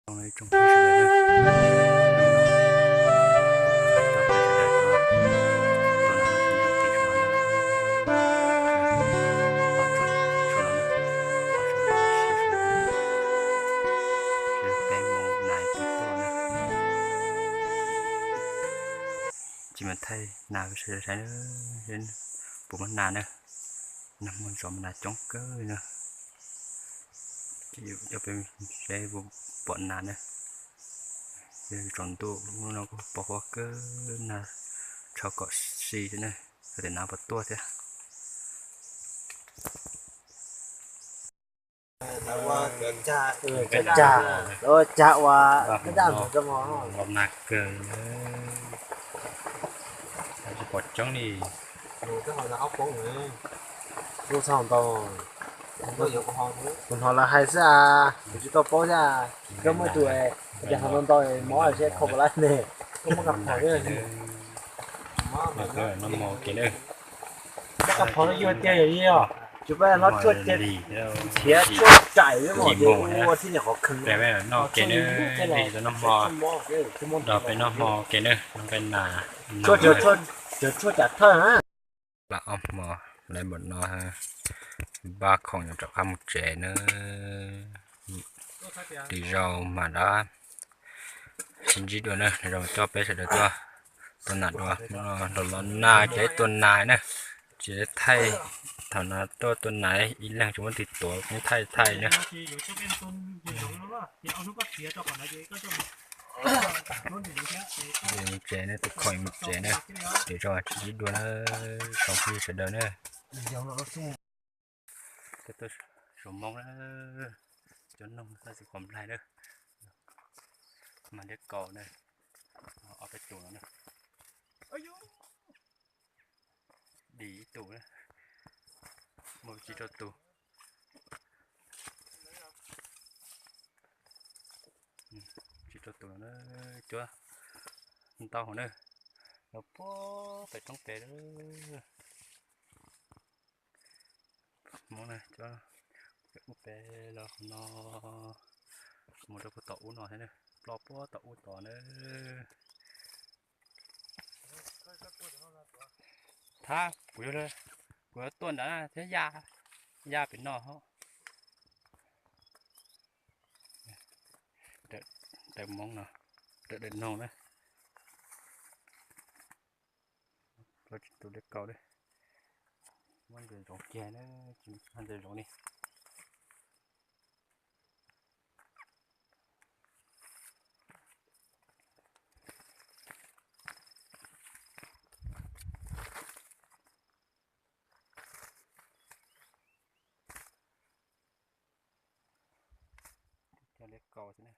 Ib tsoom phooj ywg sawv daws na, hnub no peb sawv daws tuaj, tuaj noj mov tib si no na, ho tso, tso no na, ho tso siab sawv daws na, peb mus nas pib tuaj na. Tsis mas thaij nas peb sawv daws saib na, puas muaj nas na, nag hmo zov mas nas coob kawg li na. Coj peb saib puas pom nas na. Tsaus ntuj hnub no kuj pos huab kawg, nag tshau kom si xwb na, xyov tias nas puas tuaj thiab. Cov cag, cov cag uas los nag kawg, tsis pom coob li. Kuv hnov lawv hais xwb as, kuv tsis tau paub thiab. Koj muaj tus, cas ho ntau ntau mov seb kho puas laib ne. Koj muab kas phom, noj mov ua ke na. Muab kas phom no yog tiag yog li os. Tsis peb hlob tshuaj ces thiab tshuaj tsaim ces ua thiab nyuam qhuav khwv. Peb noj ke na, peb tsis tau noj hmo, nrog peb noj hmo ua ke na, noj nqaij nas. Tshuaj, cov tshuaj cas thawj na. Lawv ob hmo lawv npaum no, npaj khoom yuav rov qab mus tsev na. Lwm zaus mam rov sib ntsib dua na, lwm zaus coj peb sawv daws tuaj tua nas dua. Hnub no los los nag ces tua nas na, tsis thaij, thaum no tuaj tua nas ib leeg tsis muaj twg tuav, kuv thaij thaij na. Mus tsev na, tus khoom mus tsev na, lwm zaus sib ntsib dua na, tsoom phooj ywg sawv daws na. Tuaj, tuaj saum Hmoob na, cov noog tab sis qhuav nplaig na, mas liab kaus na, ob peb tus no na. Dim ib tug na, muaj tsib rau tus, tsib rau tus no na, cuab ntau hauv na, los puag pem roob pem lawm. Hmoob na, cov ub pem los no, mus rau puag tom ub no thiab na, ploj puag tom ub tod na. Thab, kuv yuav, kuv yuav tuaj nrad thiab ya, ya pem no. Daim Hmoob no, daim noog na. Tus liab kaus li, muab ntxeev zoov kiag na, tsis muaj ntxeev zoov li. Cov liab kaus xwb na.